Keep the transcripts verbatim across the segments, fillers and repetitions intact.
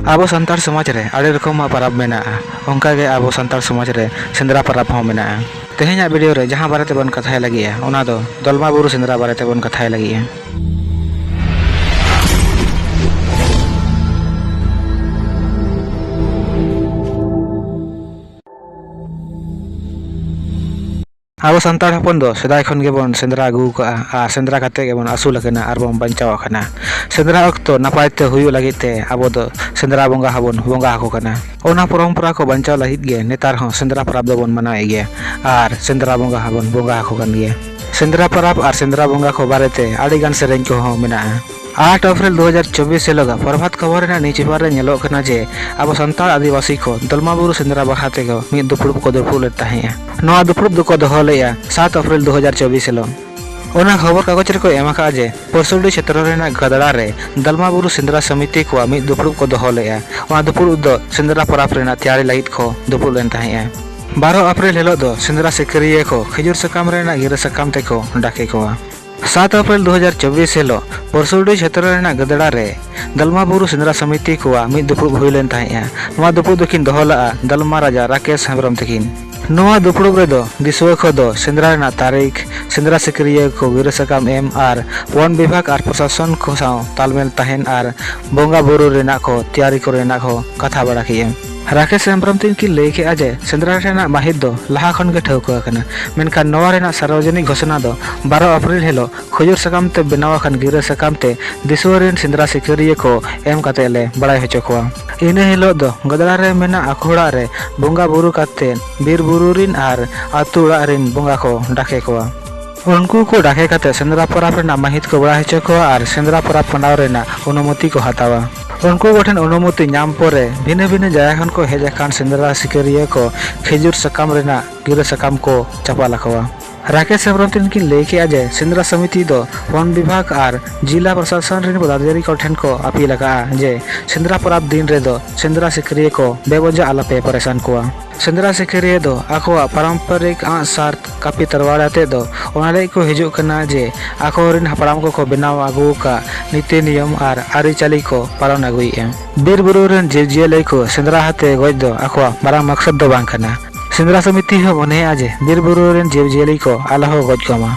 ᱟᱵᱚ ᱥᱟᱱᱛᱟᱲ ᱥᱚᱢᱟᱡᱽ ᱨᱮ ᱟᱹᱰᱤ ᱨᱚᱠᱚᱢᱟᱜ ᱯᱟᱨᱟᱵᱽ ᱢᱮᱱᱟᱜᱼᱟ᱾ ᱚᱱᱠᱟᱜᱮ ᱟᱵᱚ ᱥᱟᱱᱛᱟᱲ ᱥᱚᱢᱟᱡᱽ ᱨᱮ ᱥᱮᱸᱫᱽᱨᱟ ᱯᱟᱨᱟᱵᱽ ᱦᱚᱸ ᱢᱮᱱᱟᱜᱼᱟ᱾ ᱛᱮᱦᱮᱧᱟᱜ ᱵᱷᱤᱰᱤᱭᱳ ᱨᱮ ᱡᱟᱦᱟᱸ ᱵᱟᱨᱮ ᱛᱮᱵᱚᱱ ᱠᱟᱛᱷᱟᱭ ᱞᱟᱹᱜᱤᱫᱼᱟ, ᱚᱱᱟ ᱫᱚ ᱫᱚᱞᱢᱟ ᱵᱩᱨᱩ ᱥᱮᱸᱫᱽᱨᱟ ᱵᱟᱨᱮ ᱛᱮᱵᱚᱱ ᱠᱟᱛᱷᱟᱭ ᱞᱟᱹᱜᱤᱫᱼᱟ᱾ ᱟᱵᱚ ᱥᱟᱱᱛᱟᱲ ᱦᱚᱯᱚᱱ ᱫᱚ ᱥᱮᱫᱟᱭ ᱠᱷᱚᱱ ᱜᱮᱵᱚᱱ ᱥᱮᱸᱫᱽᱨᱟ ᱟᱹᱜᱩ ᱟᱠᱟᱫᱼᱟ ᱟᱨ ᱥᱮᱸᱫᱽᱨᱟ ᱠᱟᱛᱮ ᱜᱮᱵᱚᱱ ᱟᱹᱥᱩᱞ ᱟᱠᱟᱱᱟ ᱟᱨ ᱵᱚᱱ ᱵᱟᱧᱪᱟᱣ ᱟᱠᱟᱱᱟ᱾ ᱥᱮᱸᱫᱽᱨᱟ ᱚᱠᱛᱚ ᱱᱟᱯᱟᱭ ᱛᱮ ᱦᱩᱭᱩᱜ ᱞᱟᱹᱜᱤᱫ ᱛᱮ ᱟᱵᱚ ᱫᱚ ᱥᱮᱸᱫᱽᱨᱟ ᱵᱚᱸᱜᱟ ᱦᱚᱸᱵᱚᱱ ᱵᱚᱸᱜᱟ ᱟᱠᱚ ᱠᱟᱱᱟ᱾ ᱚᱱᱟ ᱯᱚᱨᱚᱢᱯᱚᱨᱟ ᱠᱚ ᱵᱟᱧᱪᱟᱣ ᱞᱟᱹᱜᱤᱫ ᱜᱮ ᱱᱮᱛᱟᱨ ᱦᱚᱸ ᱥᱮᱸᱫᱽᱨᱟ ᱯᱚᱨᱚᱵᱽ ᱫᱚᱵᱚᱱ ᱢᱟᱱᱟᱣᱮᱫ ᱜᱮᱭᱟ ᱟᱨ ᱥᱮᱸᱫᱽᱨᱟ ᱵᱚᱸᱜᱟ ᱦᱚᱸᱵᱚᱱ ᱵᱚᱸᱜᱟ ᱟᱠᱚ ᱠᱟᱱ ᱜᱮᱭᱟ᱾ ᱥᱮᱸᱫᱽᱨᱟ ᱯᱚᱨᱚᱵᱽ ᱟᱨ ᱥᱮᱸᱫᱽᱨᱟ ᱵᱚᱸᱜᱟ ᱠᱚ ᱵᱟᱨᱮᱛᱮ ᱟᱹᱰᱤᱜᱟᱱ ᱥᱮᱨᱮᱧ ᱠᱚᱦᱚᱸ ᱢᱮᱱᱟᱜᱼᱟ᱾ ᱟᱴ ᱮᱯᱨᱤᱞ ᱫᱩ ᱦᱟᱡᱟᱨ ᱪᱚᱵᱵᱤᱥ ᱦᱤᱞᱳᱜ ᱯᱨᱚᱵᱷᱟᱛ ᱠᱷᱚᱵᱚᱨ ᱨᱮᱱᱟᱜ ᱱᱤᱭᱩᱡᱽ ᱯᱮᱯᱟᱨ ᱨᱮ ᱧᱮᱞᱚᱜ ᱠᱟᱱᱟ ᱡᱮ ᱟᱵᱚ ᱥᱟᱱᱛᱟᱲ ᱟᱹᱫᱤᱵᱟᱹᱥᱤ ᱠᱚ ᱫᱚᱞᱢᱟ ᱵᱩᱨᱩ ᱥᱮᱸᱫᱽᱨᱟ ᱵᱟᱠᱷᱨᱟ ᱛᱮᱜᱮ ᱢᱤᱫ ᱫᱩᱯᱲᱩᱵ ᱠᱚ ᱫᱩᱯᱲᱩᱵ ᱞᱮᱫ ᱛᱟᱦᱮᱸᱫᱼᱟ᱾ ᱱᱚᱣᱟ ᱫᱩᱯᱲᱩᱵ ᱫᱚᱠᱚ ᱫᱚᱦᱚ ᱞᱮᱫᱼᱟ ᱥᱟᱛ ᱮᱯᱨᱤᱞ ᱫᱩ ᱦᱟᱡᱟᱨ ᱪᱚᱵᱵᱤᱥ ᱦᱤᱞᱳᱜ᱾ ᱚᱱᱟ ᱠᱷᱚᱵᱚᱨ ᱠᱟᱜᱚᱡᱽ ᱨᱮᱠᱚ ᱮᱢ ᱟᱠᱟᱫᱼᱟ ᱡᱮ ᱯᱚᱨᱥᱚᱰᱤ ᱪᱷᱮᱛᱨᱚ ᱨᱮᱱᱟᱜ ᱜᱟᱫᱽᱲᱟ ᱨᱮ ᱫᱚᱞᱢᱟ ᱵᱩᱨᱩ ᱥᱮᱸᱫᱽᱨᱟ ᱥᱚᱢᱤᱛᱤ ᱠᱚᱣᱟᱜ ᱢᱤᱫ ᱫᱩᱯᱲᱩᱵ ᱠᱚ ᱫᱚᱦᱚ ᱞᱮᱫᱼᱟ᱾ ᱚᱱᱟ ᱫᱩᱯᱲᱩᱵ ᱫᱚ ᱥᱮᱸᱫᱽᱨᱟ ᱯᱚᱨᱚᱵᱽ ᱨᱮᱱᱟᱜ ᱛᱮᱭᱟᱨᱤ ᱞᱟᱹᱜᱤᱫ ᱠᱚ ᱫᱩᱯᱲᱩᱵ ᱞᱮᱱ ᱛᱟᱦᱮᱸᱫᱼᱟ᱾ ᱵᱟᱨᱚ ᱮᱯᱨᱤᱞ ᱦᱤᱞᱳᱜ ᱫᱚ ᱥᱮᱸᱫᱽᱨᱟ ᱥᱤᱠᱟᱹᱨᱤᱭᱟᱹ ᱠᱚ ᱠᱷᱤᱡᱩᱨ ᱥᱟᱠᱟᱢ ᱨᱮᱱᱟᱜ ᱜᱤᱨᱟᱹ ᱥᱟᱠᱟᱢ ᱛᱮᱠᱚ ᱰᱟᱠᱮ ᱠᱚᱣᱟ᱾ ᱥᱟᱛ ᱮᱯᱨᱤᱞ ᱫᱩ ᱦᱟᱡᱟᱨ ᱪᱚᱵᱵᱤᱥ ᱦᱤᱞᱳᱜ ᱯᱚᱨᱥᱩᱰᱤ ᱪᱷᱮᱛᱨᱚ ᱨᱮᱱᱟᱜ ᱜᱟᱹᱫᱽᱲᱟ ᱨᱮ ᱫᱟᱞᱢᱟ ᱵᱩᱨᱩ ᱥᱮᱸᱫᱽᱨᱟ ᱥᱚᱢᱤᱛᱤ ᱠᱚᱣᱟᱜ ᱢᱤᱫ ᱫᱩᱯᱲᱩᱵ ᱦᱩᱭ ᱞᱮᱱ ᱛᱟᱦᱮᱸᱫᱼᱟ᱾ ᱱᱚᱣᱟ ᱫᱩᱯᱲᱩᱵ ᱫᱚᱠᱤᱱ ᱫᱚᱦᱚ ᱞᱟᱜᱼᱟ ᱫᱟᱞᱢᱟ ᱨᱟᱡᱟ ᱨᱟᱠᱮᱥ ᱦᱮᱢᱵᱨᱚᱢ ᱛᱟᱹᱠᱤᱱ᱾ ᱱᱚᱣᱟ ᱫᱩᱯᱲᱩᱵ ᱨᱮᱫᱚ ᱫᱤᱥᱩᱣᱟᱹ ᱠᱚᱫᱚ ᱥᱮᱸᱫᱽᱨᱟ ᱨᱮᱱᱟᱜ ᱛᱟᱹᱨᱤᱠᱷ, ᱥᱮᱸᱫᱽᱨᱟ ᱥᱤᱠᱟᱹᱨᱤᱭᱟᱹ ᱠᱚ ᱜᱤᱨᱟᱹ ᱥᱟᱠᱟᱢ ᱮᱢ ᱟᱨ ᱵᱚᱱ ᱵᱤᱵᱷᱟᱜᱽ ᱟᱨ ᱯᱨᱚᱥᱟᱥᱚᱱ ᱠᱚ ᱥᱟᱶ ᱛᱟᱞᱢᱮᱞ ᱛᱟᱦᱮᱱ ᱟᱨ ᱵᱚᱸᱜᱟ ᱵᱩᱨᱩ ᱨᱮᱱᱟᱜ ᱠᱚ ᱛᱮᱭᱟᱨᱤ ᱠᱚᱨᱮᱱᱟᱜ ᱠᱚ ᱠᱟᱛᱷᱟ ᱵᱟᱲᱟ ᱠᱮᱫᱼᱟ᱾ ᱨᱟᱠᱮᱥ ᱦᱮᱢᱵᱨᱚᱢ ᱛᱤᱠᱤᱱ ᱞᱟᱹᱭ ᱠᱮᱫᱼᱟ ᱡᱮ ᱥᱮᱸᱫᱽᱨᱟ ᱨᱮᱱᱟᱜ ᱢᱟᱹᱦᱤᱛ ᱫᱚ ᱞᱟᱦᱟ ᱠᱷᱚᱱ ᱜᱮ ᱴᱷᱟᱹᱣᱠᱟᱹ ᱟᱠᱟᱱᱟ, ᱢᱮᱱᱠᱷᱟᱱ ᱱᱚᱣᱟ ᱨᱮᱱᱟᱜ ᱥᱟᱨᱵᱚᱡᱚᱱᱤᱠ ᱜᱷᱳᱥᱚᱱᱟ ᱫᱚ ᱵᱟᱨᱚ ᱮᱯᱨᱤᱞ ᱦᱤᱞᱳᱜ ᱠᱷᱩᱡᱩᱨ ᱥᱟᱠᱟᱢ ᱛᱮ ᱵᱮᱱᱟᱣ ᱟᱠᱟᱱ ᱜᱤᱨᱟᱹ ᱥᱟᱠᱟᱢ ᱛᱮ ᱫᱤᱥᱩᱣᱟᱹ ᱨᱮᱱ ᱥᱮᱸᱫᱽᱨᱟ ᱥᱤᱠᱟᱹᱨᱤᱭᱟᱹ ᱠᱚ ᱮᱢ ᱠᱟᱛᱮ ᱞᱮ ᱵᱟᱲᱟᱭ ᱦᱚᱪᱚ ᱠᱚᱣᱟ᱾ ᱤᱱᱟᱹ ᱦᱤᱞᱳᱜ ᱫᱚ ᱜᱟᱫᱽᱲᱟ ᱨᱮ ᱢᱮᱱᱟᱜ ᱟᱠᱷᱲᱟ ᱨᱮ ᱵᱚᱸᱜᱟ ᱵᱩᱨᱩ ᱠᱟᱛᱮ ᱵᱤᱨ ᱵᱩᱨᱩ ᱨᱮᱱ ᱟᱨ ᱟᱹᱛᱩ ᱚᱲᱟᱜ ᱨᱮᱱ ᱵᱚᱸᱜᱟ ᱠᱚ ᱰᱟᱠᱮ ᱠᱚᱣᱟ᱾ ᱩᱱᱠᱩ ᱠᱚ ᱰᱟᱠᱮ ᱠᱟᱛᱮ ᱥᱮᱸᱫᱽᱨᱟ ᱯᱚᱨᱚᱵᱽ ᱨᱮᱱᱟᱜ ᱢᱟᱹᱦᱤᱛ ᱠᱚ ᱵᱟᱲᱟᱭ ᱦᱚᱪᱚ ᱠᱚᱣᱟ ᱟᱨ ᱥᱮᱸᱫᱽᱨᱟ ᱯᱚᱨᱚᱵᱽ ᱯᱟᱸᱰᱟᱣ ᱨᱮᱱᱟᱜ ᱚᱱᱩᱢᱚᱛᱤ ᱠᱚ ᱦᱟᱛᱟᱣᱟ᱾ ᱩᱱᱠᱩ ᱠᱚᱴᱷᱮᱱ ᱚᱱᱩᱢᱚᱛᱤ ᱧᱟᱢ ᱯᱚᱨᱮ ᱵᱷᱤᱱᱟᱹ ᱵᱷᱤᱱᱟᱹ ᱡᱟᱭᱜᱟ ᱠᱷᱚᱱ ᱠᱚ ᱦᱮᱡ ᱟᱠᱟᱱ ᱥᱮᱸᱫᱽᱨᱟ ᱥᱤᱠᱟᱹᱨᱤᱭᱟᱹ ᱠᱚ ᱠᱷᱤᱡᱩᱨ ᱥᱟᱠᱟᱢ ᱨᱮᱱᱟᱜ ᱜᱤᱨᱟᱹ ᱥᱟᱠᱟᱢ ᱠᱚ ᱪᱟᱯᱟᱞ ᱟᱠᱚᱣᱟ᱾ ᱨᱟᱠᱮᱥ ᱦᱮᱢᱵᱨᱚᱢ ᱛᱤᱠᱤᱱ ᱠᱤᱱ ᱞᱟᱹᱭ ᱠᱮᱫᱼᱟ ᱡᱮ ᱥᱮᱸᱫᱽᱨᱟ ᱥᱚᱢᱤᱛᱤ ᱫᱚ ᱵᱚᱱ ᱵᱤᱵᱷᱟᱜᱽ ᱟᱨ ᱡᱤᱞᱟ ᱯᱨᱚᱥᱟᱥᱚᱱ ᱨᱤᱱ ᱯᱚᱫᱟᱫᱷᱤᱠᱟᱨᱤ ᱠᱚ ᱴᱷᱮᱱ ᱠᱚ ᱟᱹᱯᱤᱞ ᱟᱠᱟᱫᱼᱟ ᱡᱮ ᱥᱮᱸᱫᱽᱨᱟ ᱯᱚᱨᱚᱵᱽ ᱫᱤᱱ ᱨᱮᱫᱚ ᱥᱮᱸᱫᱽᱨᱟ ᱥᱤᱠᱟᱹᱨᱤᱭᱟᱹ ᱠᱚ ᱵᱮᱵᱚᱡᱟ ᱟᱞᱚᱯᱮ ᱯᱚᱨᱮᱥᱟᱱ ᱠᱚᱣᱟ᱾ ᱥᱮᱸᱫᱽᱨᱟ ᱥᱤᱠᱟᱹᱨᱤᱭᱟᱹ ᱫᱚ ᱟᱠᱚᱣᱟᱜ ᱯᱟᱨᱚᱢᱯᱚᱨᱤᱠ ᱟᱸᱜ ᱥᱟᱨ ᱠᱟᱹᱯᱤ ᱛᱟᱨᱣᱟᱲ ᱟᱛᱮᱫ ᱫᱚ ᱚᱱᱟ ᱞᱟᱹᱜᱤᱫ ᱠᱚ ᱦᱤᱡᱩᱜ ᱠᱟᱱᱟ ᱡᱮ ᱟᱠᱚᱨᱮᱱ ᱦᱟᱯᱲᱟᱢ ᱠᱚᱠᱚ ᱵᱮᱱᱟᱣ ᱟᱹᱜᱩ ᱟᱠᱟᱫ ᱱᱤᱛᱤ ᱱᱤᱭᱚᱢ ᱟᱨ ᱟᱹᱨᱤᱪᱟᱹᱞᱤ ᱠᱚ ᱯᱟᱞᱚᱱ ᱟᱹᱜᱩᱭᱮᱫᱼᱟ᱾ ᱵᱤᱨ ᱵᱩᱨᱩ ᱨᱮᱱ ᱡᱤᱵᱽᱡᱤᱭᱟᱹᱞᱤ ᱠᱚ ᱥᱮᱸᱫᱽᱨᱟ ᱦᱟᱛᱮ ᱜᱚᱡ ᱫᱚ ᱟᱠᱚᱣᱟᱜ ᱢᱟᱨᱟᱝ ᱢᱚᱠᱥᱚᱫ ᱫᱚ ᱵᱟᱝ ᱠᱟᱱᱟ᱾ ᱥᱮᱸᱫᱽᱨᱟ ᱥᱚᱢᱤᱛᱤ ᱦᱚᱸ ᱢᱚᱱᱮᱭᱟ ᱡᱮ ᱵᱤᱨ ᱵᱩᱨᱩ ᱨᱮᱱ ᱡᱤᱵᱽᱡᱤᱭᱟᱹᱞᱤ ᱠᱚ ᱟᱞᱚ ᱦᱚᱸ ᱜᱚᱡ ᱠᱚᱢᱟ,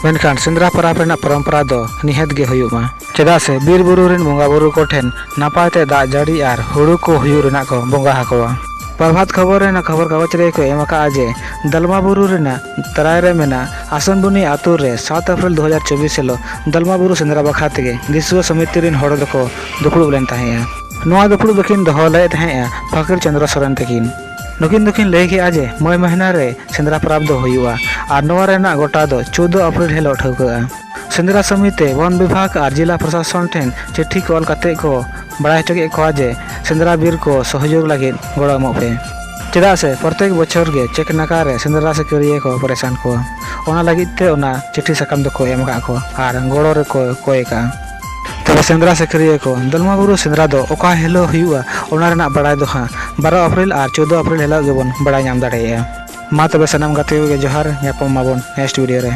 ᱢᱮᱱᱠᱷᱟᱱ ᱥᱮᱸᱫᱽᱨᱟ ᱯᱚᱨᱚᱵᱽ ᱨᱮᱱᱟᱜ ᱯᱚᱨᱚᱢᱯᱚᱨᱟ ᱫᱚ ᱱᱤᱦᱟᱹᱛ ᱜᱮ ᱦᱩᱭᱩᱜ ᱢᱟ, ᱪᱮᱫᱟᱜ ᱥᱮ ᱵᱤᱨ ᱵᱩᱨᱩ ᱨᱮᱱ ᱵᱚᱸᱜᱟ ᱵᱩᱨᱩ ᱠᱚ ᱴᱷᱮᱱ ᱱᱟᱯᱟᱭ ᱛᱮ ᱫᱟᱜ ᱡᱟᱹᱲᱤ ᱟᱨ ᱦᱩᱲᱩ ᱠᱚ ᱦᱩᱭᱩᱜ ᱨᱮᱱᱟᱜ ᱠᱚ ᱵᱚᱸᱜᱟ ᱟᱠᱚᱣᱟ᱾ ᱯᱨᱚᱵᱷᱟᱛ ᱠᱷᱚᱵᱚᱨ ᱨᱮᱱᱟᱜ ᱠᱷᱚᱵᱚᱨ ᱠᱟᱜᱚᱡᱽ ᱨᱮ ᱠᱚ ᱮᱢ ᱟᱠᱟᱫᱼᱟ ᱡᱮ ᱫᱟᱞᱢᱟ ᱵᱩᱨᱩ ᱨᱮᱱᱟᱜ ᱛᱟᱨᱟᱭ ᱨᱮ ᱢᱮᱱᱟᱜ ᱟᱥᱚᱱᱵᱩᱱᱤ ᱟᱛᱳ ᱨᱮ ᱥᱟᱛ ᱮᱯᱨᱤᱞ ᱫᱩ ᱦᱟᱡᱟᱨ ᱪᱚᱵᱵᱤᱥ ᱦᱤᱞᱳᱜ ᱫᱟᱞᱢᱟ ᱵᱩᱨᱩ ᱥᱮᱸᱫᱽᱨᱟ ᱵᱟᱠᱷᱨᱟ ᱛᱮᱜᱮ ᱫᱤᱥᱩᱣᱟᱹ ᱥᱚᱢᱤᱛᱤ ᱨᱮᱱ ᱦᱚᱲ ᱫᱚᱠᱚ ᱫᱩᱯᱲᱩᱵ ᱞᱮᱱ ᱛᱟᱦᱮᱸᱫᱼᱟ᱾ ᱱᱚᱣᱟ ᱫᱩᱯᱲᱩᱵ ᱫᱚᱠᱤᱱ ᱫᱚᱦᱚ ᱞᱮᱫ ᱛᱟᱦᱮᱸᱫᱼᱟ ᱯᱷᱚᱠᱤᱨ ᱪᱚᱸᱫᱽᱨᱚ ᱥᱚᱨᱮᱱ ᱛᱟᱹᱠᱤᱱ᱾ ᱱᱩᱠᱤᱱ ᱫᱚᱠᱤᱱ ᱞᱟᱹᱭ ᱠᱮᱫᱼᱟ ᱡᱮ ᱢᱟᱹᱭ ᱢᱟᱹᱦᱱᱟᱹ ᱨᱮ ᱥᱮᱸᱫᱽᱨᱟ ᱯᱚᱨᱚᱵᱽ ᱫᱚ ᱦᱩᱭᱩᱜᱼᱟ ᱟᱨ ᱱᱚᱣᱟ ᱨᱮᱱᱟᱜ ᱜᱚᱴᱟ ᱫᱚ ᱪᱳᱫᱽᱫᱳ ᱮᱯᱨᱤᱞ ᱦᱤᱞᱳᱜ ᱴᱷᱟᱹᱣᱠᱟᱹᱜᱼᱟ᱾ ᱥᱮᱸᱫᱽᱨᱟ ᱥᱚᱢᱤᱛᱤ, ᱵᱚᱱ ᱵᱤᱵᱷᱟᱜᱽ ᱟᱨ ᱡᱤᱞᱟ ᱯᱨᱚᱥᱟᱥᱚᱱ ᱴᱷᱮᱱ ᱪᱤᱴᱷᱤ ᱠᱚ ᱚᱞ ᱠᱟᱛᱮ ᱠᱚ ᱵᱟᱲᱟᱭ ᱦᱚᱪᱚ ᱠᱮᱫ ᱠᱚᱣᱟ ᱡᱮ ᱥᱮᱸᱫᱽᱨᱟ ᱵᱤᱨ ᱠᱚ ᱥᱚᱦᱚᱡᱳᱜᱽ ᱞᱟᱹᱜᱤᱫ ᱜᱚᱲᱚ ᱮᱢᱚᱜ ᱯᱮ, ᱪᱮᱫᱟᱜ ᱥᱮ ᱯᱨᱚᱛᱮᱠ ᱵᱚᱪᱷᱚᱨ ᱜᱮ ᱪᱮᱠ ᱱᱟᱠᱟ ᱨᱮ ᱥᱮᱸᱫᱽᱨᱟ ᱥᱤᱠᱟᱹᱨᱤᱭᱟᱹ ᱠᱚ ᱯᱚᱨᱮᱥᱟᱱ ᱠᱚᱣᱟ᱾ ᱚᱱᱟ ᱞᱟᱹᱜᱤᱫ ᱛᱮ ᱚᱱᱟ ᱪᱤᱴᱷᱤ ᱥᱟᱠᱟᱢ ᱫᱚᱠᱚ ᱮᱢ ᱟᱠᱟᱫ ᱠᱚᱣᱟ ᱟᱨ ᱜᱚᱲᱚ ᱨᱮᱠᱚ ᱠᱚᱭ ᱟᱠᱟᱫᱼᱟ᱾ ᱛᱚᱵᱮ ᱥᱮᱸᱫᱽᱨᱟ ᱥᱤᱠᱟᱹᱨᱤᱭᱟᱹ ᱠᱚ, ᱫᱚᱞᱢᱟ ᱵᱩᱨᱩ ᱥᱮᱸᱫᱽᱨᱟ ᱫᱚ ᱚᱠᱟ ᱦᱤᱞᱳᱜ ᱦᱩᱭᱩᱜᱼᱟ, ᱚᱱᱟ ᱨᱮᱱᱟᱜ ᱵᱟᱲᱟᱭ ᱫᱚ ᱦᱟᱸᱜ ᱵᱟᱨᱚ ᱮᱯᱨᱤᱞ ᱟᱨ ᱪᱳᱫᱽᱫᱳ ᱮᱯᱨᱤᱞ ᱦᱤᱞᱳᱜ ᱜᱮᱵᱚᱱ ᱵᱟᱲᱟᱭ ᱧᱟᱢ ᱫᱟᱲᱮᱭᱟᱜᱼᱟ᱾ ᱢᱟ ᱛᱚᱵᱮ ᱥᱟᱱᱟᱢ ᱜᱟᱛᱮ ᱠᱚᱜᱮ ᱡᱚᱦᱟᱨ, ᱧᱟᱯᱟᱢ ᱢᱟᱵᱚᱱ next video ᱨᱮ᱾